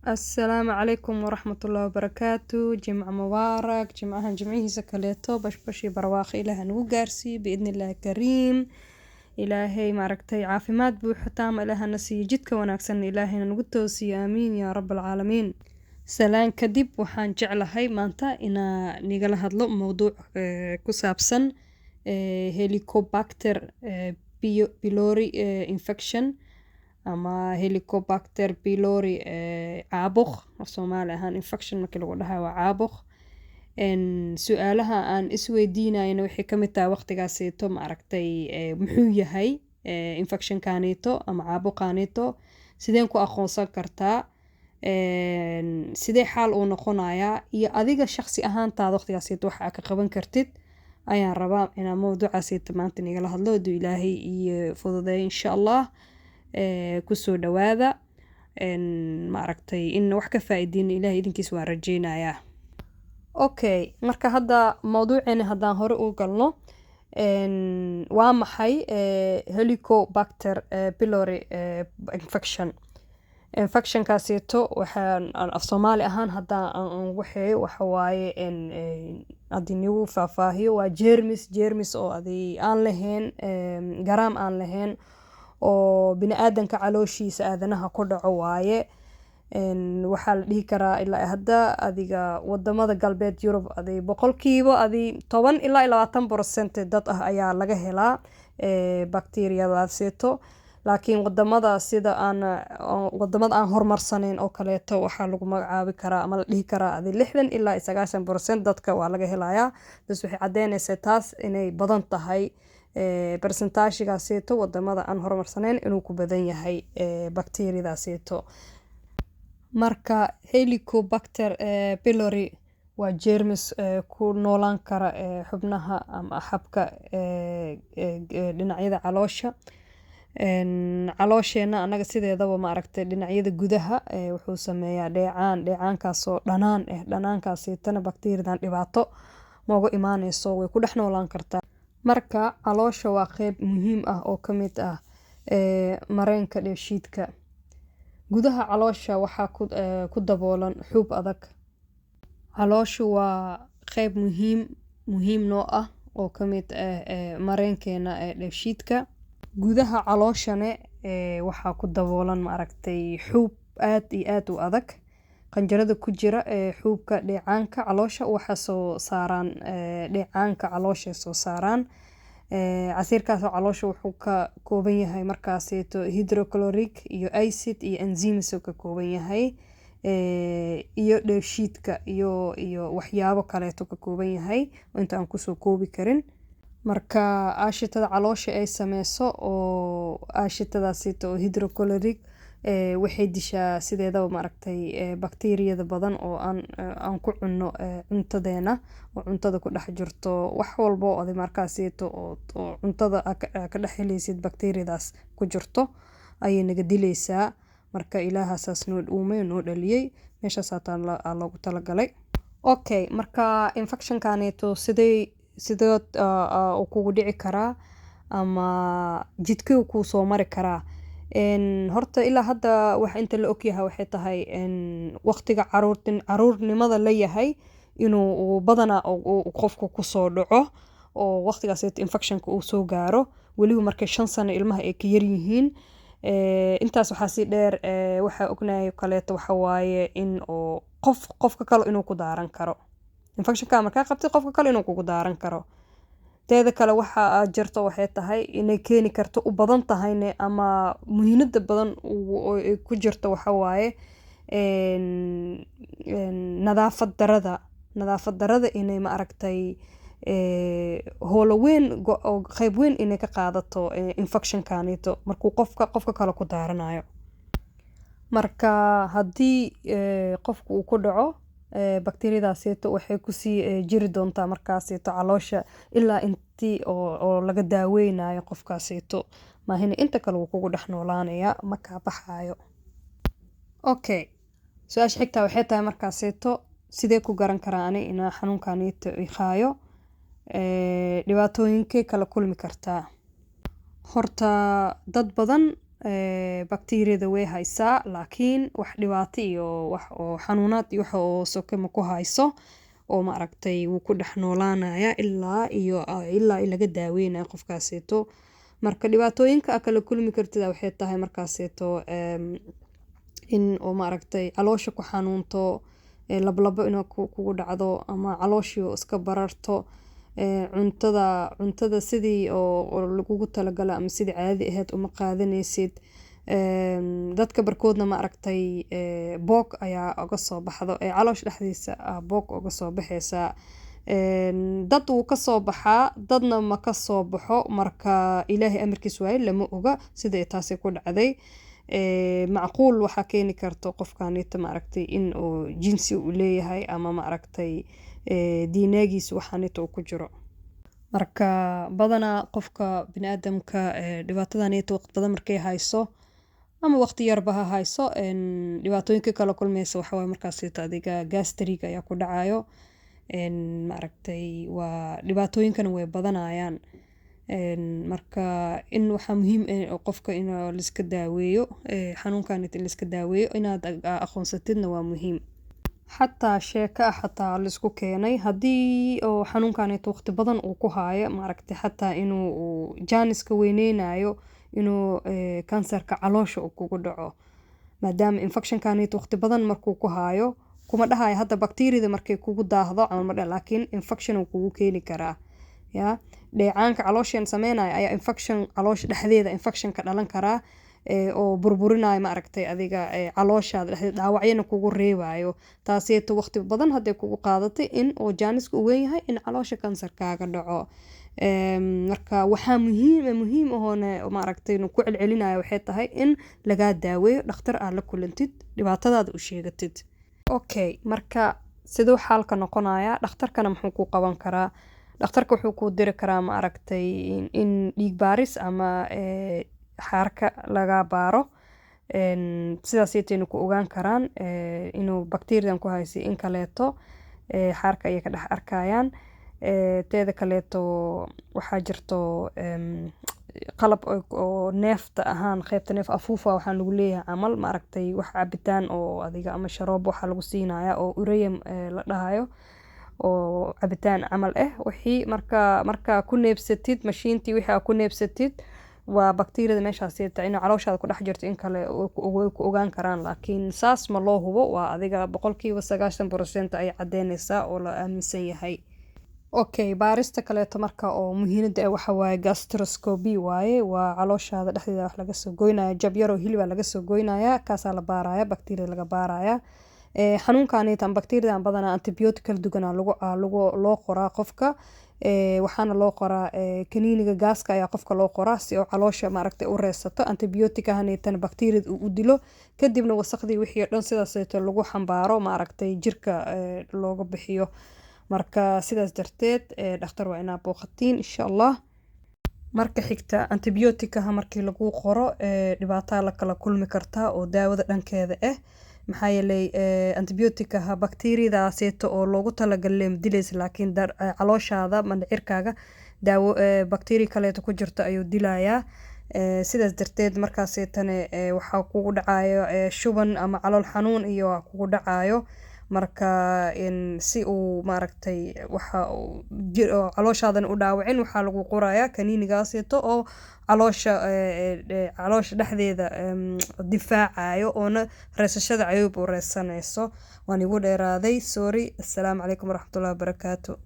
Assalaamu calaykum waraxmatullaahi wabarakaatu. Jimco mubaarak. Jimcahan jimcihiisa kaleeto bashbash iyo barwaaqo Ilaah nagu gaarsiiyo biidnillaahi kariim. Ilaahay maaragtay caafimaad buuxo taama Ilaah na siiyo, jidka wanaagsan Ilaahayna nagu toosiyo, aamiin yaa rabbal caalamiin. Salaan kadib, waxaan jeclahay maanta inaa nigala hadlo mowduuc ku saabsan Helicobacter pylori infection ama Helicobacter pylori caabuq. Af Soomaali ahaan infection markii lagu dhahayo waa caabuq. Su-aalaha aan isweydiinayana waxay ka mid tahay waqtigaaseeto, maaragtay, muxuu yahay infectionkaneeto ama caabuqaaneeto, sideen ku aqoonsan kartaa, sidee xaal uu noqonayaa, iyo adiga shaqsi ahaantaada waqtigaaseeto waxa aad ka qaban kartid ayaan rabaa inaan mowduucaaseeto maanta nigala hadlo, hadduu Ilaahay iyo fududeeyo, insha Allah. Kusoo dhawaada. Maaragtay, in wax ka faa'iidiin Ilaahay idinkiis waan rajeynayaa. Okay, marka hadda mowduuceena haddaan hore u galno, waa maxay Helicobacter pylori infection? Infectionkaaseeto waxaan af Soomaali ahaan haddaan aan waxeeyo, waxa waaye, haddii nigu faahfaahiyo, waa jeermis oo adi aan lahayn garaam aan lahayn oo bini-aadanka calooshiisa aadanaha ku dhaco waaye. Waxaa la dhihi karaa ilaa hadda adiga wadamada galbeed Yurub adi boqolkiiba adi 10 ilaa 20% dad ah ayaa laga helaa bacteriyadaaseeto. Laakiin wadamada sida aan wadamada aan horumarsaneyn oo kaleeto, waxaa lagu magacaabi karaa ama la dhihi karaa adi 60 ilaa 90% dadka waa laga helayaa. Bas waxay cadeyneysaa taas inay badan tahay percentage-gaaseeto wadamada aan horumarsaneyn inuu ku badan yahay bacteriyadaaseeto. Marka Helicobacter pylori waa jeermis ku noolaan kara xubnaha ama xabka dhinacyada caloosha. Caloosheena anaga sideedaba, maaragtay, dhinacyada gudaha wuxuu sameeyaa dheecaan, dheecaankaasoo dhanaan ah. Dhanaankaasitana bakteeriyadan dhibaato mooga imaaneyso, way ku dhex noolaan kartaa. Marka caloosha waa qeyb muhiim ah oo ka mid ah mareenka dheefshiidka. Gudaha caloosha waxaa ku daboolan xuub adag. Calooshu waa qeyb muhiim noo ah oo ka mid ah mareenkeena dheefshiidka. Gudaha calooshane waxaa ku daboolan, maaragtay, xuub aad iyo aad u adag. Qanjirada ku jira xuubka dheecaanka caloosha waxaa soo saaraan dheecaanka caloosha soo saaraan. Casiirkaas oo caloosha wuxuu ka kooban yahay markaaseeto hydrochloric iyo acid iyo enzymes uu ka kooban yahay, iyo dheefshiidka iyo waxyaabo kaleeto ka kooban yahay inta aan kusoo koobi karin. Marka aashitada caloosha ay sameyso oo aashitadaasito oo hydrochloric waxay dishaa sideedaba, maaragtay, bakteeriyada badan oo aan ku cunno cuntadeena oo cuntada ku dhex jirto. Wax walbo oo adi markaaseeto oo cuntada ka dhex heleysid bakteeriyadaas ku jirto ayay naga dileysaa. Marka Ilaaha saas noo uumay, noo dhaliyay, meeshaas hataa loogu talagalay. Okay, marka infectionkaneeto sideed uu kugu dhici karaa ama jidkee kuu soo mari karaa? Horta ilaa hadda wax inta la ogyahay waxay tahay waqtiga caruurnimada la yahay inuu badanaa qofku kusoo dhaco oo waqtigaas infectionka uu soo gaaro, weliba markay 5 sano ilmaha ay ka yar yihiin. Intaas waxaa sii dheer, waxaa ognahay kaleeto waxa waaye in oo qof qofka kale inuu ku daaran karo infectionka. Markaa qabtid, qofka kale inuu kugu daaran karo. Teeda kale, waxa jirto waxay tahay inay keeni karto, u badan tahayne ama muhiimada badan ay ku jirto waxa waaye nadaafad darada. Nadaafad darada inay, ma aragtay, howlo weyn oo qeyb weyn inay ka qaadato infectionkaneeto markuu qofka qofka kale ku daaranayo. Marka haddii qofku uu ku dhaco bakteeriyadaaseeto, waxay kusii jiri doontaa markaaseeto caloosha ilaa intii oo laga daaweynayo qofkaaseeto maahine, inta kale wuu kugu dhex noolaanayaa, ma kaa baxaayo. Okay, su-aasha xigtaa waxay tahay markaaseeto, sidee ku garan karaa ani inaa xanuunkaneeto i haayo? Dhibaatooyinkee kala kulmi kartaa? Horta dad badan Bakteeriyada way haysaa, laakiin wax dhibaato iyo wax oo xanuunaad iyo wax oo soke ma ku hayso, oo ma aragtay wuu ku dhex noolaanaya ilaa iyo ilaa laga daaweynayo qofkaaseeto. Marka dhibaatooyinka aad kala kulmi kartid waxay tahay markaaseeto in oo ma aragtay caloosha ku xanuunto, lablabo inuu kugu dhacdo ama calooshii oo iska bararto, cuntada sidii oo lagugu talagalay ama sidii caadi ahayd uma qaadanaysid. Dadka barkoodna ma aragtay boog ayaa uga soo baxdo, caloosha dhexdiisa boog uga soo baxaysa. Dad wuu ka soo baxaa, dadna ma ka soo baxo. Marka Ilaahay amarkiis waaye, lama oga sida ay taasi ku dhacday. Macquul waxaa keeni karto qofkanita ma aragtay in uu jinsi uu leeyahay ama ma aragtay diinaagiisa waxaanita uu ku jiro. Marka badanaa qofka biniaadamka dhibaatadanita waqti badan markay hayso ama waqti yarba ha hayso, dhibaatooyinka kala kulmaysa waxa waaye markaasita adiga gastriga ayaa ku dhacayo. Ma aragtay waa dhibaatooyinkana way badanayaan. Marka in waxaa muhiim ah qofka in laiska daaweeyo xanuunkanita, in laiska daaweeyo inaad aqoonsatidna waa muhiim. Xataa sheeko ah xataa laisku keenay, haddii oo xanuunkanita waqti badan uu ku haayo, ma aragtay xataa inuu jaaniska weyneynayo inuu kansarka caloosha uu kugu dhaco, maadaama infectionkanita waqti badan markuu ku haayo. Kuma dhahayo hadda bakteeriyada markay kugu daahdo ama ma dhah, laakiin infection uu kugu keeni karaa ya dheecaanka calooshan sameynaya ayaa infection caloosha dhexdeeda infection ka dhalan karaa, oo burburinayo ma aragtay adiga calooshaada dhexdeeda, dhaawacyana kugu reebayo. Taaseeto waqti badan hadday kugu qaadatay in uu jaaniska u weyn yahay in caloosha kansar kaaga dhaco. Marka waxaa muhiim ahoone ma aragtay inuu ku celcelinayo waxay tahay in lagaa daaweeyo, dhakhtar aad la kulantid, dhibaatadaada u sheegatid. Okay, marka siduu xaalka noqonayaa? Dhakhtarkana muxuu ku qaban karaa? Dhakhtarka wuxuu kuu diri karaa ma aragtay in dhiig baaris ama xaarka laga baaro. Sidaas aytayna ku ogaan karaan inuu bakteeriyadan ku haysay in kaleeto, xaarka ayay ka dhex arkayaan. Teeda kaleeto waxaa jirto qalab oo neefta ahaan, qaybta neef afuufa waxaan lagu leeyahay camal, ma aragtay wax cabitaan oo adiga ama sharoob waxaa lagu siinaya oo ureum la dhahayo oo cabitaan camal ah. Wixii marka ku neebsatid mashiintii, wixii aad ku neebsatid waa bakteeriyada meeshaas ta inuu calooshaada ku dhex jirto in kale way ku ogaan karaan, laakiin saas ma loo hubo. Waa adiga 90% ay caddeynaysaa oo la aaminsan yahay. Okay, baarista kaleeto marka oo muhiimada ah waxa waaye gastroscopy waaye. Waa calooshaada dhexdeeda wax laga soo goynaya, jab yaroo hilibaa laga soo goynaya, kaasaa la baaraya, bakteeriyada laga baaraya. Xanuunkanita ama bakteeriyadan badanaa antibiotic kala duwan aa lagu loo qoraa qofka. Waxaana loo qoraa kaniiniga gaaska ayaa qofka loo qoraa si oo caloosha maaragtay u reesato, antibiotic-ahanitana bakteeriyada uu u dilo, kadibna wasaqdii wixii oo dhan sidaasayto lagu xambaaro maaragtay jirka looga bixiyo. Marka sidaas darteed dhakhtar waa inaa booqatiin insha Allah. Marka xigta, antibiotikaha markii lagu qoro dhibaataa la kala kulmi kartaa oo daawada dhankeeda ah, maxaa yeelay antibiotikaha bakteeriyadaaseeto oo loogu talagalay ma dilaysa, laakiin calooshaada mandhicirkaaga daawo bakteeriya kaleeto ku jirto ayuu dilayaa. Sidaas darteed markaaseetana waxaa kugu dhacayo shuban ama calool xanuun iyo kugu dhacayo. Marka in si uu maaragtay waxa calooshaadana u dhaawacin, waxaa lagu qorayaa kaniinigaaseeto oo caloosha dhexdeeda difaacayo oona reesashada cayuub u reesanayso. Waan igu dheeraaday, sorry. Assalaamu calaykum waraxmatullahi wabarakaatu.